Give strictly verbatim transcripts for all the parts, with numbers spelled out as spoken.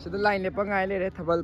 ꯁꯤꯗ ꯂꯥꯏꯟ ꯂꯦꯞꯄ ꯉꯥꯏ ꯂꯩꯔꯦ ꯊꯥꯕꯜ꯫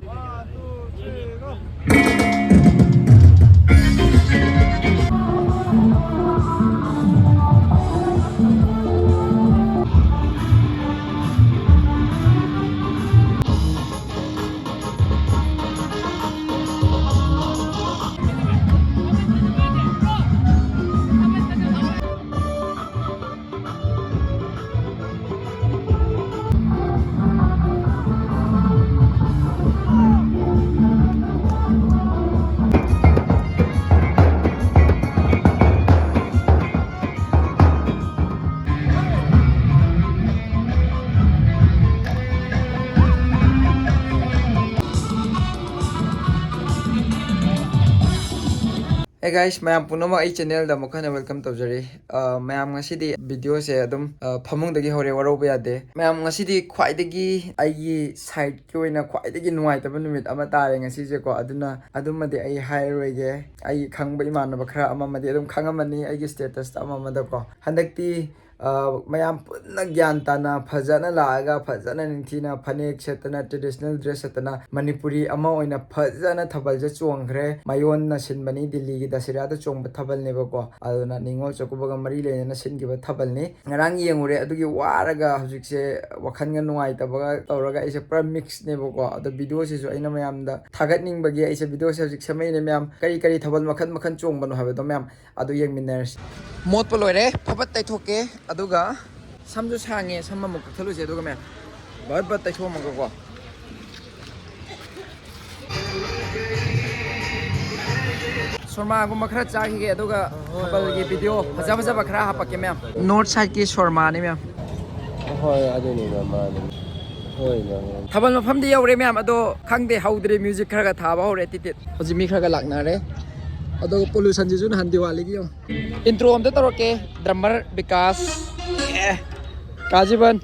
Hey guys, ꯃꯌꯥꯝ ꯄꯨꯝꯅꯃꯛ ꯑꯩ channelꯗ ꯑꯃꯨꯛ ꯍꯟꯅ welcome ꯇꯧꯖꯔꯤ꯫ ꯑ, ꯃꯌꯥꯝ, ꯉꯁꯤꯗꯤ videoꯁꯦ ꯑꯗꯨꯝ, ꯑ, ꯐꯃꯨꯡꯗꯒꯤ ꯍꯧꯔꯦ, ꯋꯥꯔꯧꯕ ꯌꯥꯗꯦ꯫ ꯃꯌꯥꯝ, ꯉꯁꯤꯗꯤ ꯈ꯭ꯋꯥꯏꯗꯒꯤ ꯑꯩꯒꯤ sideꯀꯤ ꯑꯣꯏꯅ ꯈ꯭ꯋꯥꯏꯗꯒꯤ ꯅꯨꯡꯉꯥꯏꯇꯕ ꯅꯨꯃꯤꯠ ꯑꯃ ꯇꯥꯔꯦ ꯉꯁꯤꯁꯦꯀꯣ꯫ ꯑꯗꯨꯅ ꯑꯗꯨꯃꯗꯤ ꯑꯩ ꯍꯥꯏꯔꯔꯣꯏꯒꯦ꯫ ꯑꯩ ꯈꯪꯕ ꯏꯃꯥꯟꯅꯕ ꯈꯔ ꯑꯃꯃꯗꯤ ꯑꯗꯨꯝ ꯈꯪꯉꯝꯃꯅꯤ ꯑꯩꯒꯤ statusꯇ ꯑꯃ ꯑꯃꯗꯀꯣ꯫ ꯍꯟꯗꯛꯇꯤ ꯑ, ꯃꯌꯥꯝ ꯄꯨꯟꯅ ꯒ꯭ꯌꯥꯟ ꯇꯥꯅ ꯐꯖꯅ ꯂꯥꯛꯑꯒ ꯐꯖꯅ ꯅꯤꯡꯊꯤꯅ ꯐꯅꯦꯛ ꯁꯦꯠꯇꯅ traditional dress ꯁꯦꯠꯇꯅ ꯃꯅꯤꯄꯨꯔꯤ ꯑꯃ ꯑꯣꯏꯅ ꯐꯖꯅ ꯊꯥꯕꯜꯁꯦ ꯆꯣꯡꯈ꯭ꯔꯦ꯫ ꯃꯌꯣꯟꯅ ꯁꯤꯟꯕꯅꯤ, ꯗꯤꯜꯂꯤꯒꯤ ꯗꯁꯦꯔꯥꯗ ꯆꯣꯡꯕ ꯊꯥꯕꯜꯅꯦꯕꯀꯣ꯫ ꯑꯗꯨꯅ ꯅꯤꯉꯣꯜ ꯆꯥꯛꯀꯧꯕꯒ ꯃꯔꯤ ꯂꯩꯅꯅ ꯁꯤꯟꯈꯤꯕ ꯊꯥꯕꯜꯅꯤ꯫ ꯉꯔꯥꯡ ꯌꯦꯡꯉꯨꯔꯦ, ꯑꯗꯨꯒꯤ ꯋꯥꯔꯒ ꯍꯧꯖꯤꯛꯁꯦ ꯋꯥꯈꯜꯒ ꯅꯨꯡꯉꯥꯏꯇꯕꯒ ꯇꯧꯔꯒ ꯑꯩꯁꯦ ꯄꯨꯔꯥ mixꯅꯦꯕꯀꯣ꯫ ꯑꯗꯣ videoꯁꯤꯁꯨ ꯑꯩꯅ ꯃꯌꯥꯝꯗ ꯊꯥꯒꯠꯅꯤꯡꯕꯒꯤ ꯑꯩꯁꯦ videoꯁꯦ ꯍꯧꯖꯤꯛ ꯁꯦꯝꯃꯛꯏꯅꯦ ꯃꯌꯥꯝ꯫ ꯀꯔꯤ ꯀꯔꯤ ꯊꯥꯕꯜ ꯃꯈꯜ ꯃꯈꯜ ꯆꯣꯡꯕꯅꯣ ꯍꯥꯏꯕꯗꯣ ꯃꯌꯥꯝ ꯑꯗꯨ ꯌꯦꯡꯃꯤꯟꯅꯔꯁꯤ꯫ ꯃꯣꯠꯄ ꯂꯣꯏꯔꯦ, ꯐꯕꯠ ꯇꯩꯊꯣꯛꯀꯦ꯫ ꯑꯗꯨꯒ ꯁꯝꯁꯨ ꯁꯥꯡꯉꯦ, ꯁꯝ ꯑꯃꯨꯛ ꯀꯛꯊꯠꯂꯨꯁꯦ꯫ ꯑꯗꯨꯒ ꯃꯌꯥꯝ ꯕꯠ ꯕꯠ ꯇꯩꯊꯣꯛꯑꯝꯃꯒꯀꯣ꯫ ꯁꯣꯔꯃꯥꯒꯨꯝꯕ ꯈꯔ ꯆꯥꯈꯤꯒꯦ, ꯑꯗꯨꯒ ꯊꯥꯕꯜꯒꯤ video ꯐꯖ ꯐꯖꯕ ꯈꯔ ꯍꯥꯄꯛꯀꯦ ꯃꯌꯥꯝ꯫ North sideꯀꯤ ꯁꯣꯔꯃꯥꯅꯤ ꯃꯌꯥꯝ꯫ ꯍꯣꯏ, ꯑꯗꯨꯅꯤ ꯃꯌꯥꯝ, ꯃꯥꯅꯤ꯫ ꯍꯣꯏ, ꯃꯌꯥꯝ꯫ ꯊꯥꯕꯜ ꯃꯐꯝꯗꯤ ꯌꯧꯔꯦ ꯃꯌꯥꯝ, ꯑꯗꯣ ꯈꯪꯗꯦ, ꯍꯧꯗ꯭ꯔꯤ, music ꯈꯔ ꯈꯔ ꯊꯥꯕ ꯍꯧꯔꯦ ꯇꯤꯠ ꯇꯤꯠ꯫ ꯍꯧꯖꯤꯛ ꯃꯤ ꯈꯔ ꯈꯔ ꯂꯥꯛꯅꯔꯦ꯫ ꯑꯗꯨꯒ pollutionꯁꯤꯁꯨ ꯅꯍꯥꯟ ꯗꯤꯋꯥꯂꯤꯒꯤ ꯌꯦꯡꯉꯣ꯫ Intro ꯑꯝꯇ ꯇꯧꯔꯛꯀꯦ, drummer ꯕꯤꯀꯥꯁ꯫ ꯑꯦ, ꯀꯥꯖꯤꯕꯟ꯫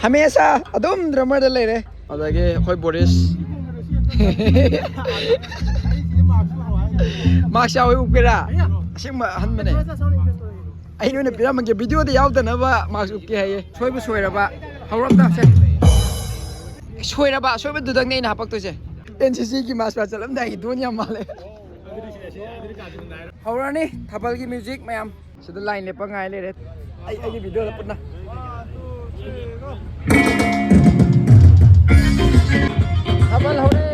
ꯍꯃꯦꯁꯥ ꯑꯗꯨꯝ drummerꯗ ꯂꯩꯔꯦ꯫ ꯑꯗꯒꯤ ꯑꯩꯈꯣꯏ ꯕꯣꯔꯤꯁ꯫ Mask ꯌꯥꯎꯋꯦ, ꯎꯞꯀꯦꯔꯥ? ꯑꯁꯦꯡꯕ ꯑꯍꯟꯕꯅꯦ꯫ ꯑꯩ ꯅꯣꯏꯅ ꯄꯤꯔꯝꯃꯒꯦ, videoꯗ ꯌꯥꯎꯗꯅꯕ mask ꯎꯞꯀꯦ ꯍꯥꯏꯌꯦ꯫ ꯁꯣꯏꯕ ꯁꯣꯏꯔꯕ꯫ ꯍꯧꯔꯝꯗ ꯁꯦ꯫ ꯁꯣꯏꯔꯕ ꯑꯁꯣꯏꯕꯗꯨꯗꯪꯅꯦ ꯑꯩꯅ ꯍꯥꯄꯛꯇꯣꯏꯁꯦ꯫ ꯑꯦꯟ ꯁꯤ ꯁꯤꯒꯤ ꯃꯥꯁ ꯄꯥꯁ ꯆꯠꯂꯝꯗꯥꯏꯒꯤ ꯗꯣꯟ ꯌꯥꯝ ꯃꯥꯜꯂꯦ꯫ ꯍꯧꯔꯅꯤ ꯊꯥꯕꯜꯒꯤ ꯃ꯭ꯌꯨꯖꯤꯛ ꯃꯌꯥꯝ꯫ ꯁꯤꯗ ꯂꯥꯏꯟ ꯂꯦꯞꯄ ꯉꯥꯏ ꯂꯩꯔꯦ꯫ ꯑꯩ ꯑꯩꯒꯤ ꯚꯤꯗꯤꯑꯣꯗ ꯄꯨꯟꯅ꯫ ꯊꯥꯕꯜ ꯍꯧꯔꯦ꯫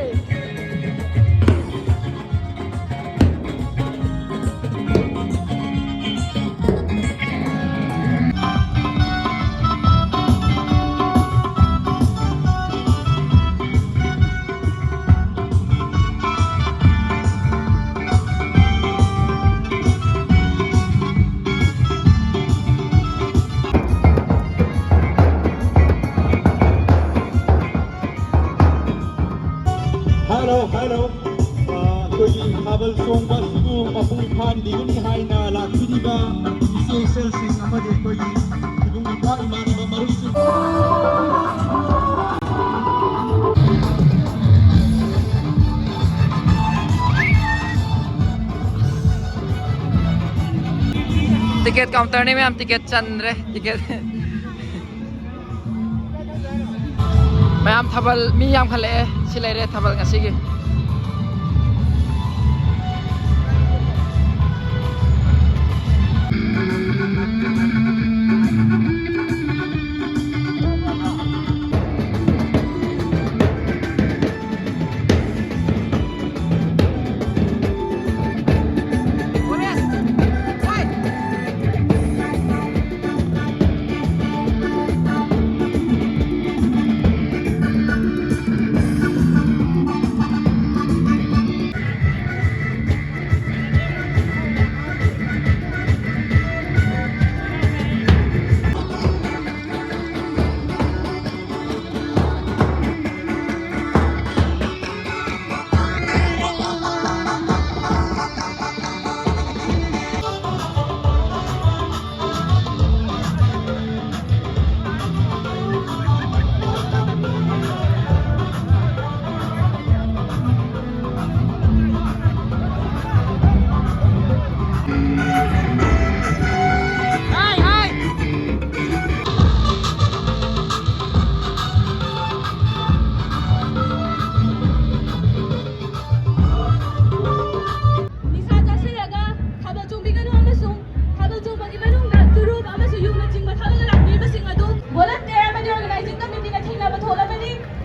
Hello, hello. ꯑ, ꯑꯩꯈꯣꯏꯒꯤ ꯊꯥꯕꯜ ꯆꯣꯡꯕ ꯑꯁꯤꯕꯨ ꯃꯄꯨꯡ ꯐꯥꯍꯟꯕꯤꯒꯅꯤ ꯍꯥꯏꯅ ꯂꯥꯛꯄꯤꯔꯤꯕ ꯏꯆꯦ ꯏꯆꯜꯁꯤꯡ ꯑꯃꯗꯤ ꯑꯩꯈꯣꯏꯒꯤ ꯏꯕꯨꯡ ꯏꯄ꯭ꯋꯥ ꯏꯃꯥꯟꯅꯕ ꯃꯔꯨꯞꯁꯤꯡ꯫ ꯇꯤꯀꯦꯠ ꯀꯥꯎꯟꯇꯔꯅꯤ ꯃꯌꯥꯝ, ꯇꯤꯀꯦꯠ ꯆꯟꯗ꯭ꯔꯦ, ꯇꯤꯀꯦꯠ꯫ ꯃꯌꯥꯝ ꯊꯥꯕꯜ ꯃꯤ ꯌꯥꯝꯈꯠꯂꯛꯑꯦ꯫ ꯁꯤ ꯂꯩꯔꯦ ꯊꯥꯕꯜ ꯉꯁꯤꯒꯤ꯫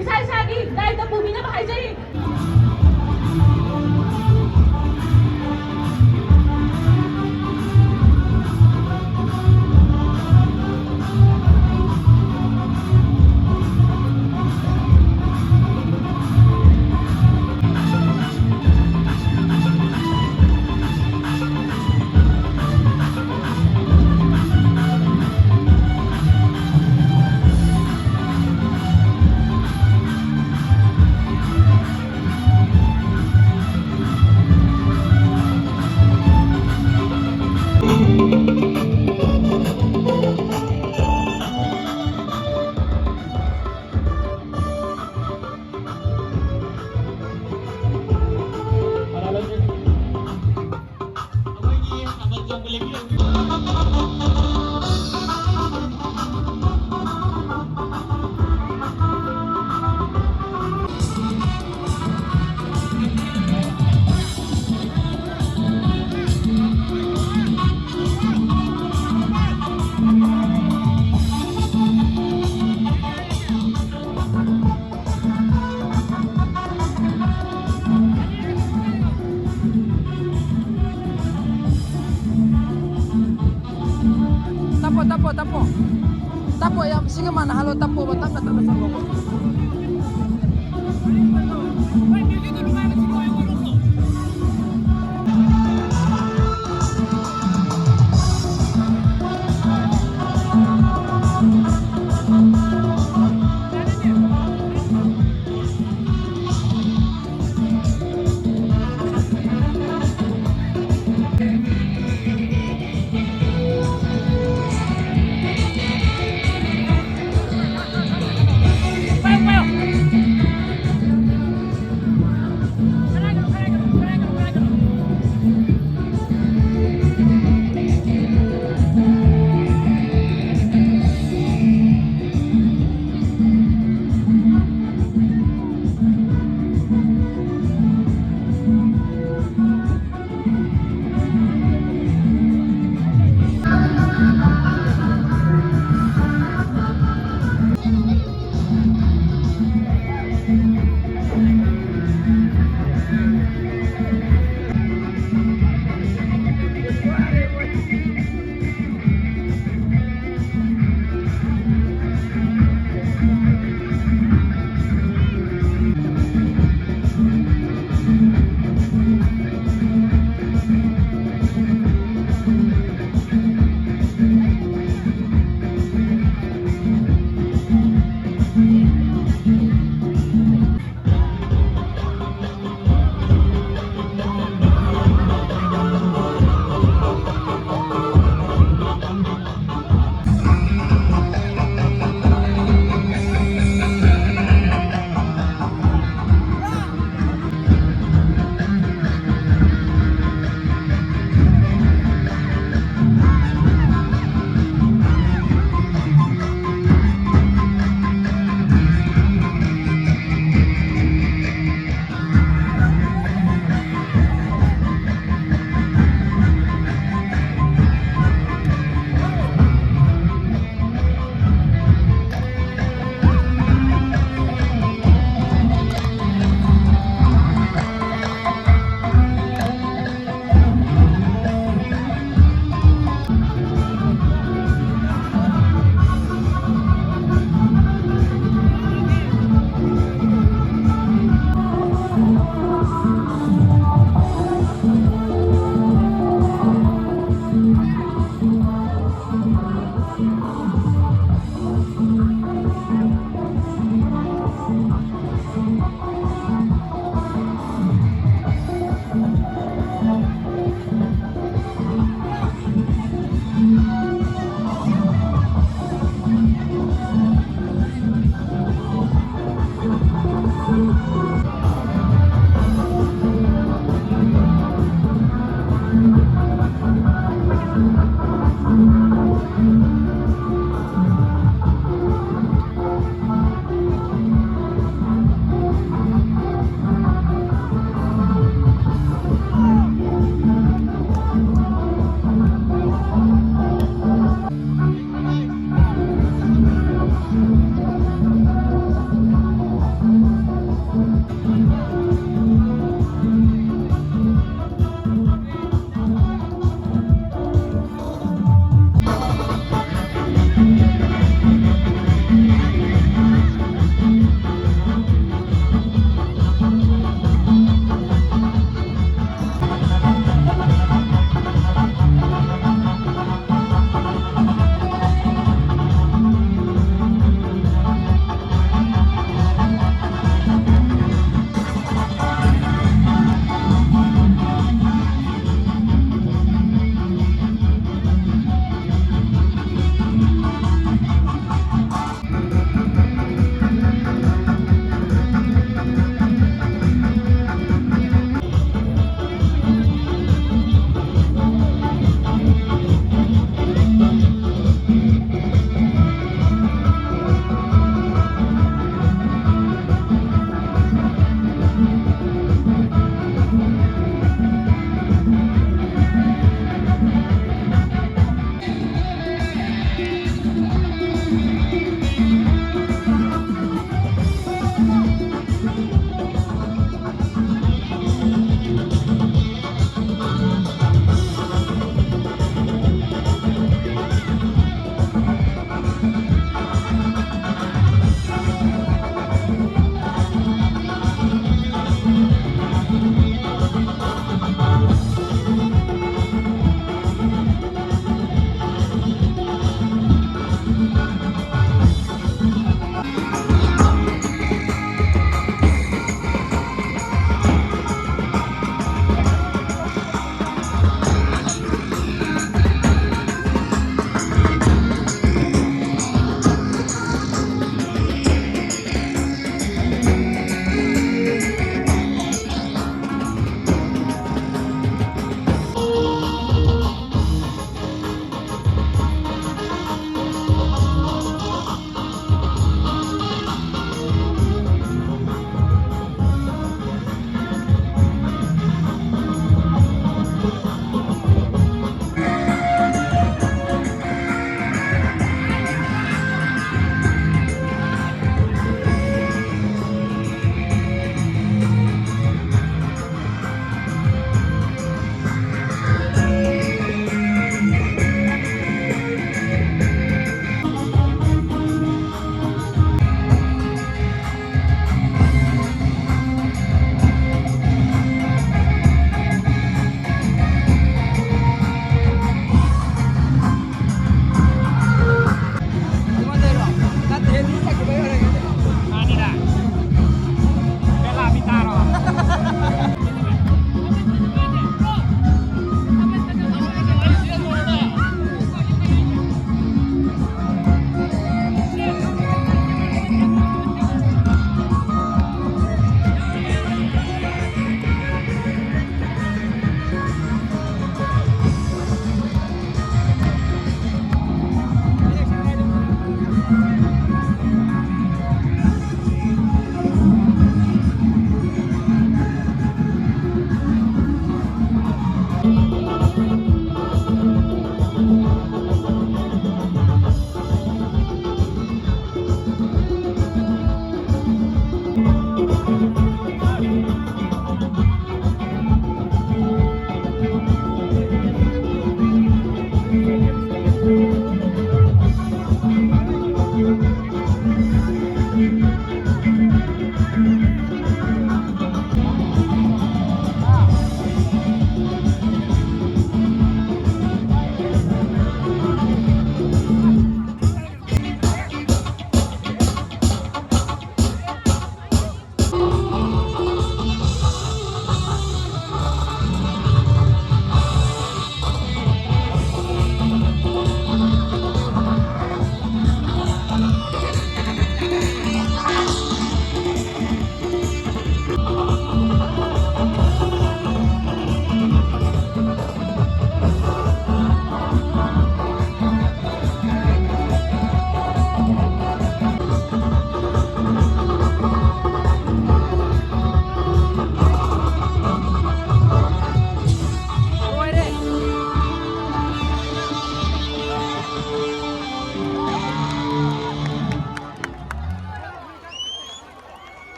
ꯏꯁꯥ ꯏꯁꯥꯒꯤ ꯗꯥꯏꯇ ꯄꯨꯕꯤꯅꯕ ꯍꯥꯏꯖꯔꯤ꯫ ꯇꯞꯄꯣ, ꯇꯞꯄꯣ, ꯇꯞꯄꯣ꯫ ꯇꯞꯄꯣ, ꯌꯥꯝ ꯁꯤꯒ ꯃꯥꯟꯅꯍꯜꯂꯣ, ꯇꯞꯄꯣꯕ, ꯇꯞꯅ, ꯇꯞꯅ ꯆꯠꯂꯣꯕ꯫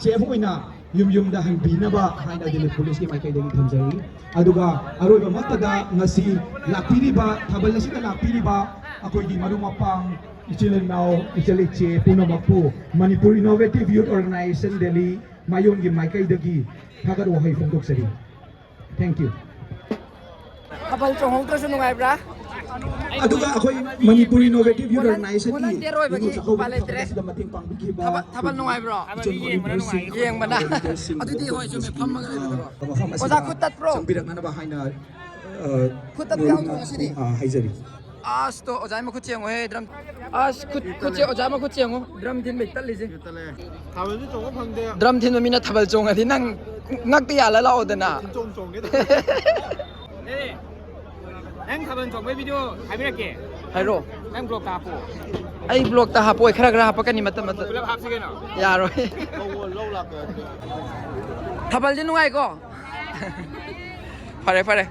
ꯁꯦꯐ ꯑꯣꯏꯅ ꯌꯨꯝ ꯌꯨꯝꯗ ꯍꯟꯕꯤꯅꯕ ꯍꯥꯏꯅ ꯗꯦꯜꯂꯤ ꯄꯨꯂꯤꯁꯀꯤ ꯃꯥꯏꯀꯩꯗꯒꯤ ꯊꯝꯖꯔꯤ꯫ ꯑꯗꯨꯒ ꯑꯔꯣꯏꯕꯃꯛꯇꯗ ꯉꯁꯤ ꯂꯥꯛꯄꯤꯔꯤꯕ, ꯊꯥꯕꯜ ꯑꯁꯤꯗ ꯂꯥꯛꯄꯤꯔꯤꯕ ꯑꯩꯈꯣꯏꯒꯤ ꯃꯔꯨꯞ ꯃꯄꯥꯡ, ꯏꯆꯤꯜ ꯏꯅꯥꯎ, ꯏꯆꯜ ꯏꯆꯦ ꯄꯨꯝꯅꯃꯛꯄꯨ ꯃꯅꯤꯄꯨꯔ ꯏꯅꯣꯚꯦꯇꯤꯚ ꯌꯨꯠ ꯑꯣꯔꯒꯅꯥꯏꯖꯦꯁꯟ ꯗꯦꯜꯂꯤ ꯃꯥꯏꯌꯣꯟꯒꯤ ꯃꯥꯏꯀꯩꯗꯒꯤ ꯊꯥꯒꯠ ꯋꯥꯍꯩ ꯐꯣꯡꯗꯣꯛꯆꯔꯤ꯫ Thank you. ꯊꯥꯕꯜ ꯆꯣꯡꯍꯧꯗ꯭ꯔꯁꯨ ꯅꯨꯡꯉꯥꯏꯕ꯭ꯔꯥ? ꯑꯗꯨꯒ ꯑꯩꯈꯣꯏ ꯃꯅꯤꯄꯨꯔ ꯏꯅꯣꯚꯦꯇꯤꯚ ꯌꯨꯠ ꯑꯣꯔꯒꯅꯥꯏꯖꯦꯁꯟꯒꯤ ꯅꯤꯉꯣꯜ ꯆꯥꯛꯀꯧꯕꯒꯤ ꯊꯧꯔꯝ ꯑꯁꯤꯗ ꯃꯇꯦꯡ ꯄꯥꯡꯕꯤꯈꯤꯕ ꯊꯥꯕꯜ, ꯊꯥꯕꯜ ꯅꯨꯡꯉꯥꯏꯕ꯭ꯔꯣ? ꯏꯆꯟ ꯃꯣꯅꯤꯇꯔꯁꯤꯡ, ꯌꯦꯡꯕꯅ꯫ ꯃꯣꯅꯤꯇꯔꯁꯤꯡ, ꯑꯗꯨꯗꯤ ꯍꯣꯏ, ꯆꯨꯝꯃꯦ, ꯐꯝꯃꯒ ꯂꯩꯕꯗꯨꯔꯣ? ꯑ, ꯃꯐꯝ ꯑꯁꯤꯗ ꯑꯣꯖꯥ, ꯈꯨꯠ ꯇꯠꯄ꯭ꯔꯣ? ꯆꯪꯕꯤꯔꯛꯅꯅꯕ ꯍꯥꯏꯅ, ꯑ, ꯈꯨꯠ ꯇꯠꯄ ꯌꯥꯎꯗ꯭ꯔꯣ ꯉꯁꯤꯗꯤ? ꯑ, ꯍꯥꯏꯖꯔꯤ꯫ ꯑꯁ, ꯇꯣ, ꯑꯣꯖꯥ ꯃꯈꯨꯠ ꯌꯦꯡꯉꯨꯍꯦ, ꯗ꯭ꯔꯝ꯫ ꯑꯁ, ꯈꯨꯠ, ꯈꯨꯠꯁꯦ, ꯑꯣꯖꯥ ꯃꯈꯨꯠꯁꯦ ꯌꯦꯡꯉꯨ, ꯗ꯭ꯔꯝ ꯊꯤꯟꯕꯩ ꯇꯠꯂꯤꯁꯦ꯫ ꯊꯥꯕꯜꯁꯨ ꯆꯣꯡꯕ ꯐꯪꯗꯦ꯫ ꯗ꯭ꯔꯝ ꯊꯤꯟꯕ ꯃꯤꯅ ꯊꯥꯕꯜ ꯆꯣꯡꯉꯗꯤ ꯅꯪ ꯉꯛꯇ ꯌꯥꯜꯂ ꯂꯥꯛꯑꯣꯗꯅ꯫ ꯆꯣꯡ ꯆꯣꯡꯒꯦ ꯇꯧ-, ꯑꯦ, ꯅꯪ ꯊꯥꯕꯜ ꯆꯣꯡꯕꯩ ꯚꯤꯗꯤꯑꯣ ꯍꯥꯏꯕꯤꯔꯛꯀꯦ꯫ ꯍꯥꯏꯔꯣ꯫ ꯅꯪ ꯕ꯭ꯂꯣꯛꯇ ꯍꯥꯞꯄꯣ꯫ ꯑꯩ ꯕ꯭ꯂꯣꯛꯇ ꯍꯥꯞꯄꯣꯏ, ꯈꯔ ꯈꯔ ꯍꯥꯞꯄꯛꯀꯅꯤ ꯃꯇꯝ ꯃꯇꯝ꯫ ꯄꯨꯂꯞ ꯍꯥꯞꯁꯤ ꯀꯩꯅꯣ꯫ ꯌꯥꯔꯣꯏ꯫ ꯊꯥꯕꯜꯁꯦ ꯅꯨꯡꯉꯥꯏꯀꯣ? ꯐꯔꯦ, ꯐꯔꯦ꯫